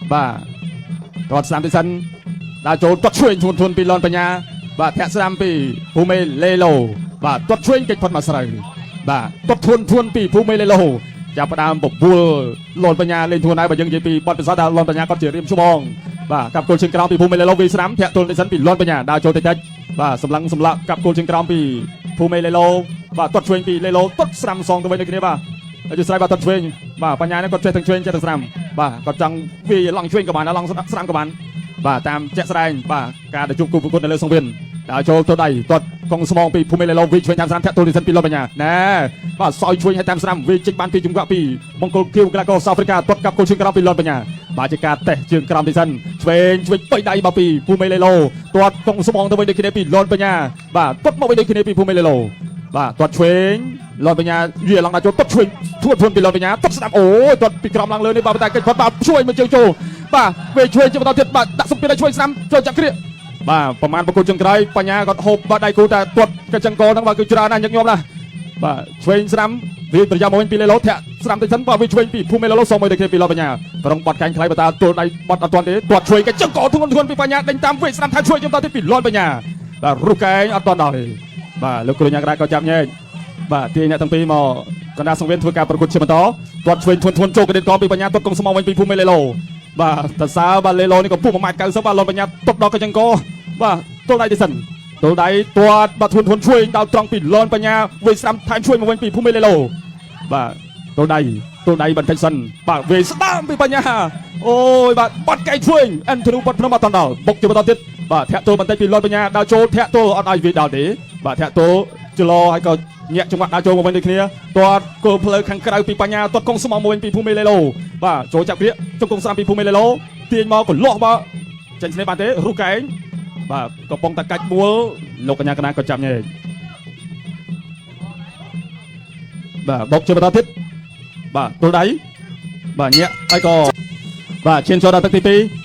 បាទទាត់ស្ដាំទីសិនដើរចូលទាត់ឆ្វេងធ្ងន់ធ្ងន់ពីលនបញ្ញាបាទធាក់ស្ដាំពីភូមេលេឡូបាទទាត់ឆ្វេងកិច្ចផុតមកស្រូវបាទទាត់ធ្ងន់ធ្ងន់ពីភូមេលេឡូចាប់ផ្ដើមបបួលលនបញ្ញាលេងធ្ងន់ហើយបើយើងនិយាយពីបទពិសោធន៍ថាលនបញ្ញាគាត់ជារៀមច្បងបាទកាប់គល់ជើងក្រោមពីភូមេលេឡូវីស្ដាំធាក់ទល់ទីសិនពីលនបញ្ញាដើរចូលតិចតិចបាទសម្លឹងសម្លាក់កាប់គល់ជើងក្រោមពីភូមេលេឡូបាទទាត់ឆ្វេងពីលេឡូទាត់ស្ដាំសងទៅវិញដូចគ្នាបាទអធិស្ឋានបាទទាត់ឆ្វេងបាទបញ្ញានេះគាត់ចេះទាំងឆ្វេងចេះទាំងស្ដាំបាទគាត់ចង់វាយឡង់ឆ្វេងក៏បានឡង់ស្ដាំក៏បានបាទតាមជាក់ស្ដែងបាទការដែលជួបគូប្រកួតនៅលើសង្វៀនដើរចូលទៅដៃទាត់កងស្មងពីភូមិលេឡូវាឆ្វេងតាមស្ដាំធាក់ទល់ទីសិនពីលបញ្ញាណែបាទសោយឆ្វេងឲ្យតាមស្ដាំវាចេញបានពីចង្វាក់ពីបង្គោលគៀវកីឡាករសាហ្វ្រិកាទាត់កាប់គល់ជើងក្រោមពីលបញ្ញាបាទជាការតេស្តជើងក្រោមទីសិនឆ្វេងឆ្វេងបីដៃបាទពីភូមិលេឡូទាត់កងស្មងទៅវិញដូចគ្នាពីលនបញ្ញាបាទទាត់មកវិញដូចគ្នាពីភូមិលេឡូបាទទាត់ឆ្វេងលនបញ្ញាវាឡងដល់ចូលទាត់ឆ្វេងធួនធួនពីលនបញ្ញាទាត់ស្ដាំអូយទាត់ពីក្រោមឡើងលើនេះបាទតែកិច្ចផុតបាទជួយមកជើងចូលបាទវាឆ្វេងជាបន្តទៀតបាទដាក់សម្ពាធឲ្យឆ្វេងស្ដាំចូលចាក់គ្រាបាទប្រហែលប្រកួតជើងក្រោយបញ្ញាគាត់ហូបបាទដៃគូតែទាត់កញ្ចឹងកហ្នឹងបាទគឺច្រើនណាស់ញឹកញាប់ណាស់បាទឆ្វេងស្ដាំវាប្រចាំមកវិញពីលេឡូធាក់ស្ដាំទៅសិនបាទវាឆ្វេងពីភូមិលេឡូសុំមួយទៅគ្នាពីលបញ្ញាប្រងបាត់កាញ់ខ្លៃបតាទល់ដៃបាត់អត់ទាន់ទេទាត់ឆ្វេងកញ្ចឹងកធ្ងន់ធ្ងន់ពីបញ្ញាដេញតាមវាស្ដាំថាឆ្វេងចំតទៀតពីលនបញ្ញាបាទរុះកែងអត់ទាន់ដល់ទេបាទលោកគ្រូញ៉ាក្រាក៏ចាប់ញែកបាទទាញអ្នកទាំងពីរមកកណ្ដាលសង្វៀនធ្វើការប្រកួតជាបន្តទាត់ឆ្វេងធ្ងន់ធ្ងន់ចូលកដិតកពីបញ្ញាទាត់កងស្មងវិញពីភូមិលេឡូបាទតសើបាទលេឡូនេះក៏ពុះ1ម៉ែត្រ90បាទលនបញ្ញាទាត់ដល់កញ្ចឹងកបាទទល់ដៃទៅសិនទល់ដៃទាត់បាទធ្ងន់ធ្ងន់ឆ្វេងដល់ត្រង់ពីលនបញ្ញាវិញស្ដាំថែមឆ្វេងមកវិញពីភូមិលេឡូបាទទល់ដៃទល់ដៃបន្តិចសិនបាទវាយស្ដាំពីបញ្ញាអូយបាទបាត់កែងឆ្វេងអិនធនូបាត់ភ្នំអត់តដល់បុកជាបន្តទៀតបាទធាក់ទល់បន្តិចពីលនបញ្ញាដល់ចូលធាក់ទល់អត់ឲ្យវាដល់ទេបាទធាក់ទល់ចលោហើយក៏ញាក់ចង្វាក់ដើរចូលមកវិញដូចគ្នាទាត់គល់ផ្លូវខាងក្រៅពីបញ្ញាទាត់កងស្មងមួយពីភូមិលេឡូបាទចូលចាប់គ្រាជង្គង់ស្ដាំពីភូមិលេឡូទាញមកកន្លោះបាទចេញស្នេហ៍បានទេរុះកែងបាទកំពុងតែកាច់មួលលោកកញ្ញាកណាក៏ចាប់ញែកបាទបុកជាបន្តទៀតបាទទល់ដៃបាទញាក់ហើយក៏បាទឈានចូលដល់ទឹកទី2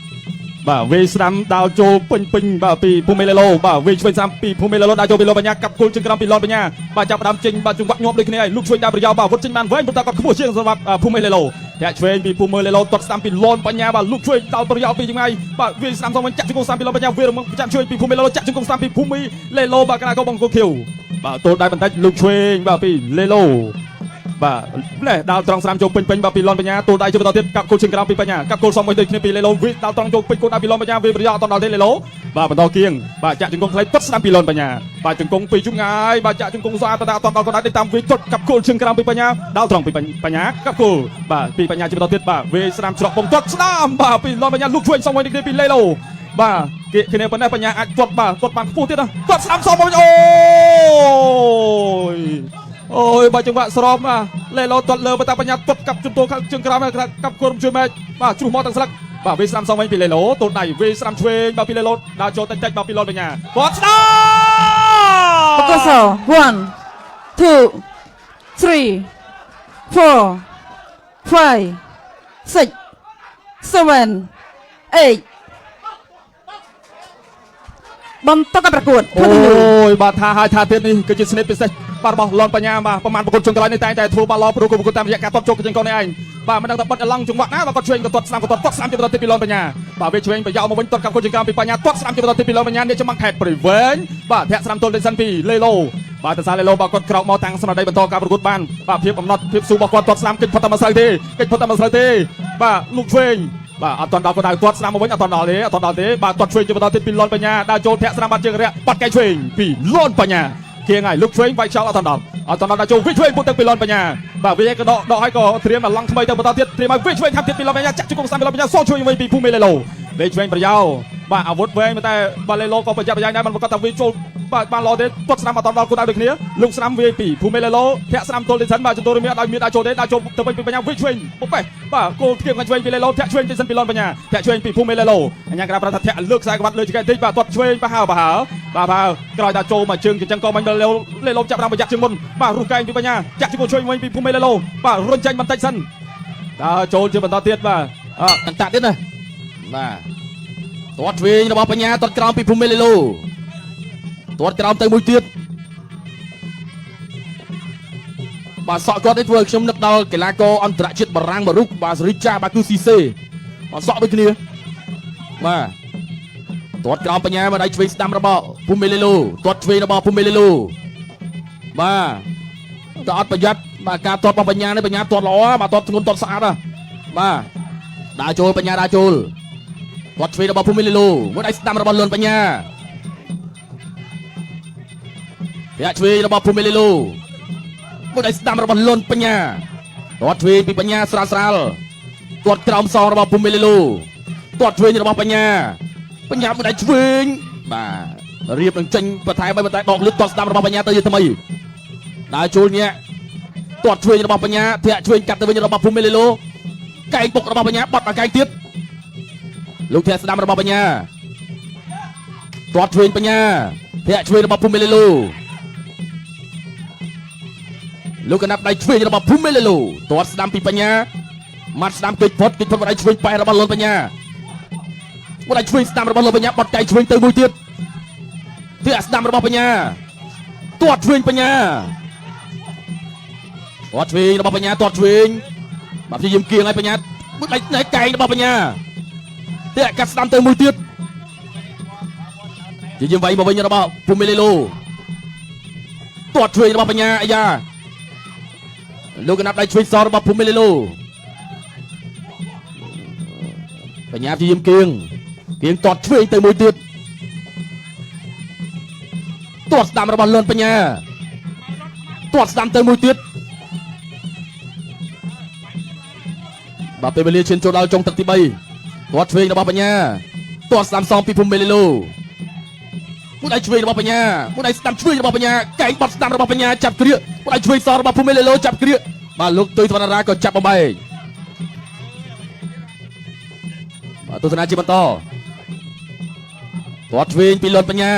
បាទវាយស្ដាំដាល់ចូលពេញពេញបាទពីភូមិលេឡូបាទវាយឆ្វេងស្ដាំពីភូមិលេឡូដាល់ចូលពីលោបញ្ញាកាប់គល់ជើងក្រោមពីលនបញ្ញាបាទចាប់ផ្ដើមចេញបាទចង្វាក់ញាប់ដូចគ្នាហើយលោកឆ្វេងដល់ប្រយោបាទវុតចេញបានវែងប៉ុន្តែគាត់ខ្ពស់ជាងសម្រាប់ភូមិលេឡូធាក់ឆ្វេងពីភូមិលេឡូទាត់ស្ដាំពីលនបញ្ញាបាទលោកឆ្វេងដល់ប្រយោពីចម្ងាយបាទវាយស្ដាំសងវិញចាក់ជង្គង់ស្ដាំពីលនបញ្ញាវារំចាំឆ្វេងពីភូមិលេឡូចាក់ជង្គង់ស្ដាំពីភូមិលេឡូបាទកណាកបង្គោលខៀវបាទទល់ដៃបន្តិចលោកឆ្វេងបាទពីលេឡូបាទនេះដល់ត្រង់ស្រាមចូលពេញពេញបាទពីលនបញ្ញាទូលដៃជាបន្តទៀតកាប់គល់ជើងក្រោមពីបញ្ញាកាប់គល់សំមួយដូចគ្នាពីលេឡូវិដល់ត្រង់ចូលពេញគល់ដៃពីលនបញ្ញាវាប្រយោអត់ដល់ទេលេឡូបាទបន្តគៀងបាទចាក់ជង្គង់ខ្លីពុតស្ដាំពីលនបញ្ញាបាទជង្គង់ពីជុំងាយបាទចាក់ជង្គង់ស្អាតតអត់ដល់ក៏ដៃតាមវាចុតកាប់គល់ជើងក្រោមពីបញ្ញាដល់ត្រង់ពីបញ្ញាកាប់គល់បាទពីបញ្ញាជាបន្តទៀតបាទវាស្ដាំច្រកបំទាត់ស្ដាំបាទពីលនបញ្ញាលុកជួយសំមួយនេះពីលេឡូបាទគេគ្នាប៉ុណ្ណេះបញ្ញាអាចទាត់បាទទាត់បានខ្ពស់ទៀតណាទាត់ស្ដាំសំមួយអូយអូយបើចង្វាក់ស្រោមបាទលេឡូទាត់លើបតាបញ្ញាទាត់កាប់ជំទោខាងជើងក្រោមកាប់គល់ជួយមែកបាទជ្រុះមកទាំងស្លឹកបាទវាស្ដាំសងវិញពីលេឡូទល់ដៃវាស្ដាំឆ្វេងបាទពីលេឡូដើរចូលតិចតិចបាទពីឡូបញ្ញាទាត់ស្ដាំ បកស1 2 3 4 5 6 7 8បន្តការប្រកួត អូយបាទថាហើយថាទៀតនេះគឺជាស្នេហ៍ពិសេសបាទរបស់លនបញ្ញាបាទប្រហែលប្រកួតជុំក្រោយនេះតែងតែធ្វើបាល់ឡព្រោះប្រកួតតាមរយៈការទាត់ជោគជើងកននេះឯងបាទមិនដឹងថាបិទអឡង់ចង្វាក់ណាបាទគាត់ឆ្វេងក៏ទាត់ស្ដាំក៏ទាត់ទាត់ស្ដាំជាបន្តទៀតពីលនបញ្ញាបាទវាឆ្វេងប្រយោមកវិញទាត់កាប់គល់ជើងក្រោមពីបញ្ញាទាត់ស្ដាំជាបន្តទៀតពីលនបញ្ញានេះចំខេតព្រៃវែងបាទធាក់ស្ដាំទល់លេខសិនពីលេឡូបាទតសាលេឡូបាទគាត់ក្រោកមកតាំងស្មារតីបន្តការប្រកួតបានបាទភាពអំណត់ភាពស៊ូរបស់គាត់ទាត់ស្ដាំកិច្ចផុតតែមួយស្រូវទេកិច្ចផុតតែមួយស្រូវទេបាទលោកឆ្វេងបាទអត់ទាន់ដល់ក៏ដៅទាត់ស្ដាំមកវិញអត់ទាន់ដល់ទេអត់ទាន់ដល់ទេបាទទាត់ឆ្វេងជាបន្តទៀតពីលនបញ្ញាដើរចូលធាក់ស្ដាំបាត់ជើងរយៈបាត់កែឆ្វេងពីលនបញ្ញាគៀងហើយលោកឆ្វេងវាយខ្យល់អត់ទាន់ដល់អត់ទាន់ដល់ដើរចូលវិញឆ្វេងពុតទឹកពីលនបញ្ញាបាទវាក៏ដកដកឲ្យក៏ត្រៀមអាឡង់ថ្មីទៅបន្តទៀតត្រៀមឲ្យវិញឆ្វេងថាទៀតពីលនបញ្ញាចាក់ជង្គង់ស្ដាំពីលនបញ្ញាសងជួយវិញពីភូមិលេឡូវិញឆ្វេងប្រយោបាទអាវុធវែងតែបាទលេឡូក៏ប្រយ័ត្នប្រយែងដែរមិនប្រកាសថាវាចូលបាទបានល្អទេទាត់ស្ដាំអត់ដល់គោលដៅដូចគ្នាលោកស្ដាំវាយពីភូមិលេឡូធាក់ស្ដាំទល់ទីសិនបាទចន្ទរមានអត់ឲ្យមានដើរចូលទេដើរចូលទៅវិញពីបញ្ញាវិញឆ្វេងពុបេះបាទគោលធៀបខាងឆ្វេងពីលេឡូធាក់ឆ្វេងទីសិនពីលនបញ្ញាធាក់ឆ្វេងពីភូមិលេឡូអញ្ញាក្រាប្រាប់ថាធាក់លើកខ្សែក្បាត់លើចង្កេះតិចបាទទាត់ឆ្វេងប្រហើប្រហើបាទប្រហើក្រោយដល់ចូលមកជើងចិញ្ចឹងកមិញលេឡូលេឡូចាប់ដើមប្រយ័ត្នជាងមុនបាទរុះកែងពីបញ្ញាចាក់ជង្គង់ឆ្វេងវិញពីភូមិលេឡូបាទរុញចេញបន្តិចសិនដើរចូលជាបន្តទៀតបាទអ អន្តៈទៀតណាបាទទាត់ឆ្វេងរបស់បញ្ញាទាត់ក្រោមពីភូមិលេឡូទាត់ក្រោមទៅមួយទៀតបាទសក់គាត់នេះធ្វើឲ្យខ្ញុំនឹកដល់កីឡាករអន្តរជាតិបារាំងមួយរូបបាទរីចាបាទគឺស៊ីសេ អត់សក់ដូចគ្នាបាទទាត់ក្រោមបញ្ញាមកដៃឆ្វេងស្ដាំរបស់ភូមិលេឡូទាត់ឆ្វេងរបស់ភូមិលេឡូបាទតែអត់ប្រយ័ត្នបាទការទាត់របស់បញ្ញានេះបញ្ញាទាត់ល្អបាទទាត់ធ្ងន់ទាត់ស្អាតបាទដើរចូលបញ្ញាដើរចូលទាត់ឆ្វេងរបស់ភូមិលេឡូមួយដៃស្ដាំរបស់លឿនបញ្ញាធាក់ឆ្វេងរបស់ភូមិលេឡូមួយដៃស្ដាំរបស់លឿនបញ្ញាទាត់ឆ្វេងពីបញ្ញាស្រាលស្រាលទាត់ក្រោមសងរបស់ភូមិលេឡូទាត់ឆ្វេងរបស់បញ្ញាបញ្ញាមួយដៃឆ្វេងបាទរៀបនឹងចេញបន្ថែមឲ្យបន្តែដកលឹកទាត់ស្ដាំរបស់បញ្ញាទៅជាថ្មីដើរចូលញាក់ទាត់ឆ្វេងរបស់បញ្ញាធាក់ឆ្វេងកាត់ទៅវិញរបស់ភូមិលេឡូកែងពុករបស់បញ្ញាបត់មកកែងទៀតលោកធាក់ស្ដាំរបស់បញ្ញាទាត់ឆ្វេងបញ្ញាធាក់ឆ្វេងរបស់ភូមិលេឡូលោកកណាប់ដៃឆ្វេងរបស់ភូមិលេឡូទាត់ស្ដាំពីបញ្ញាម៉ាត់ស្ដាំគេចផុតគេចផុតបដៃឆ្វេងប៉ែរបស់លុនបញ្ញាបដៃឆ្វេងស្ដាំរបស់លុនបញ្ញាបត់កែងឆ្វេងទៅមួយទៀតធាក់ស្ដាំរបស់បញ្ញាទាត់ឆ្វេងបញ្ញាទាត់ឆ្វេងរបស់បញ្ញាទាត់ឆ្វេងបាទព្យាយាមគៀងឲ្យបញ្ញាមួយដៃណែកែងរបស់បញ្ញាធាក់កាត់ស្ដាំទៅមួយទៀតព្យាយាមវាយមកវិញរបស់ភូមិលេឡូទាត់ឆ្វេងរបស់បញ្ញាអាយ៉ាលោកកណាប់ដៃឆ្វេងសរបស់ភូមិលេឡូបញ្ញាព្យាយាមគៀងគៀងទាត់ឆ្វេងទៅមួយទៀតទាត់ស្ដាំរបស់លឿនបញ្ញាទាត់ស្ដាំទៅមួយទៀតបាទពេលវេលាឈានចូលដល់ចុងទឹកទី3ទាត់ឆ្វេងរបស់បញ្ញាទាត់ស្ដាំសងពីភូមិមេលីឡូមួយដៃឆ្វេងរបស់បញ្ញាមួយដៃស្ដាំឆ្វេងរបស់បញ្ញាកែងបត់ស្ដាំរបស់បញ្ញាចាប់គ្រាមួយដៃឆ្វេងសរបស់ភូមិមេលីឡូចាប់គ្រាបាទលោកទុយសវណ្ណរាក៏ចាប់បំបែកបាទទស្សនាជាបន្តទាត់ឆ្វេងពីលន់បញ្ញា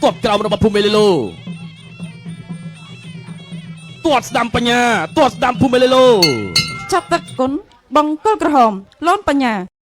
ទាត់ក្រោមរបស់ភូមិមេលីឡូទាត់ស្ដាំបញ្ញាទាត់ស្ដាំភូមិមេលីឡូ ចាប់ទឹកគុណបង្គោលក្រហមលនបញ្ញា។